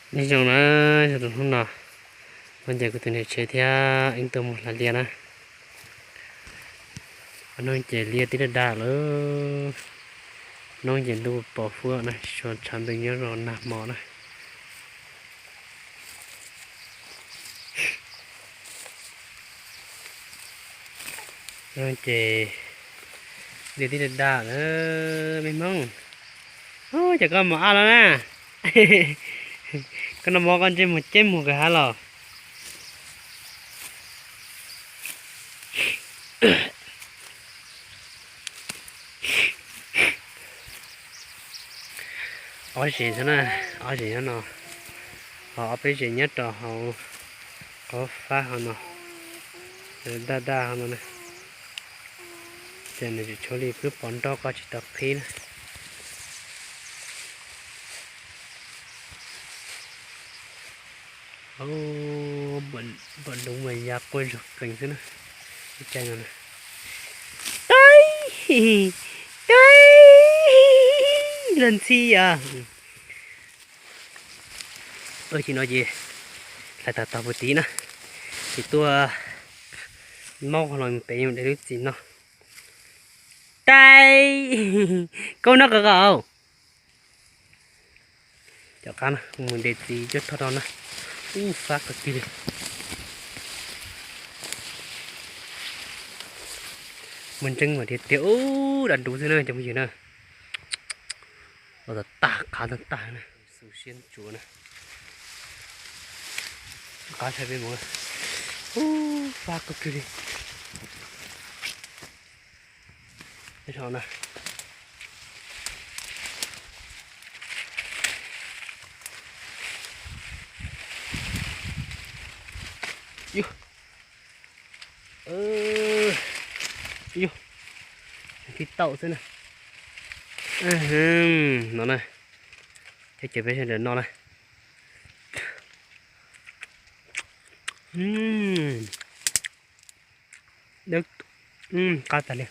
Nyob zoo na, yog rau hnub no, hnub ces kuv tus niam tsev thiab wb tuaj mus hlais liaj na. Hnub ces liaj twb daj daj lawm, hnub ces ntuj pos huab na, tsis tshua tshav ntuj nyob rau nag hmo na. Ces liaj twb daj daj lawm me Hmoob. Ub, cas koj mus ab los na? Koj noj mov koj ntsej muag ceb muag kawg hav los. Ob zes xwb na, ob zes nyob no, ho ob peb zes nyob rau hauv qhov fab hauv no, daj daj hauv no na. Ces nws tsis tshua li lub pov nroj koj tsis tau qhib na. Pom dub mas ya quaj zog qees xwb na. Ib cai no na. Taib, taib, los ntxhi os. Ua tsis no ces hlais tag tog puag tid na, ces tuaj maub qhov los pem de lub txiv no. Taib, koj noj qab qab. Cov qab no mus de txiv cuab thoj no na. Ub, fab kawg kiag li. Muaj ntseeb mas tiag tiag, ub, daj dub xwb na cov phooj ywg na. Los tag qab tag tag na, xu siab ntsuav na. Qab saib peb mus, ub, fab kawg kiag li. Peb so na. Yus, yus, tib tauj xwb na. No na, ces peb sawv daws noj na. Qab tas li.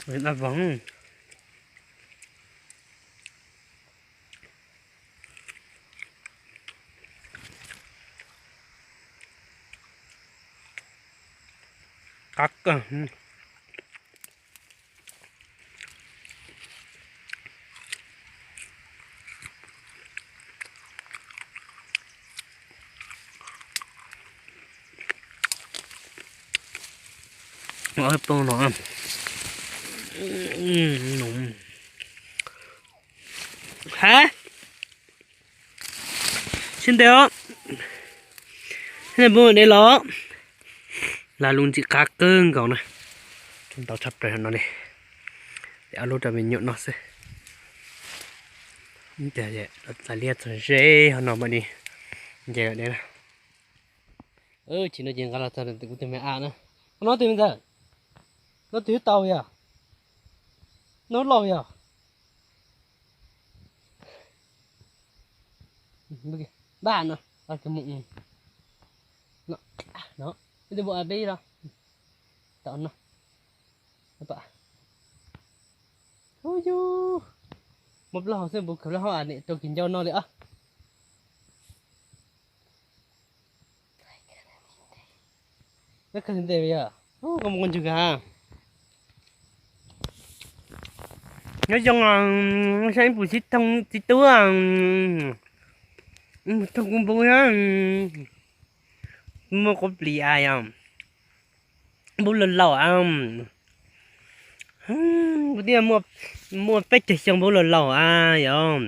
Daj vog. Qab kawg. Poob no, ha, sib ntev os, sib ntev npua de los, lag lub ntxim qab kawg nkaus na. Tau tshaj plaws no li, ob lub rau me nyuam noj xwb. Hlais liaj txog ze ho no mam li nce de na. Tsis no ces nqa los txog kuv tus me ab na. Koj noj twg me ntxawg? Noj twg tau yog? Noj loj yog? Npaj no, no, ib tug npua dib los, tau no. Hu yus, muaj plaub hau xwb npua khaws plaub hau, niam rau kis ncau no li os. Koj mus ua ntswg kag. Nyob zoo, saib ib puas txiv tub, ib puas thooj kuv npua, muaj quav plis a yog, npua laus laus a, kuv twb muaj peb caug xyoo npua laus laus a yog.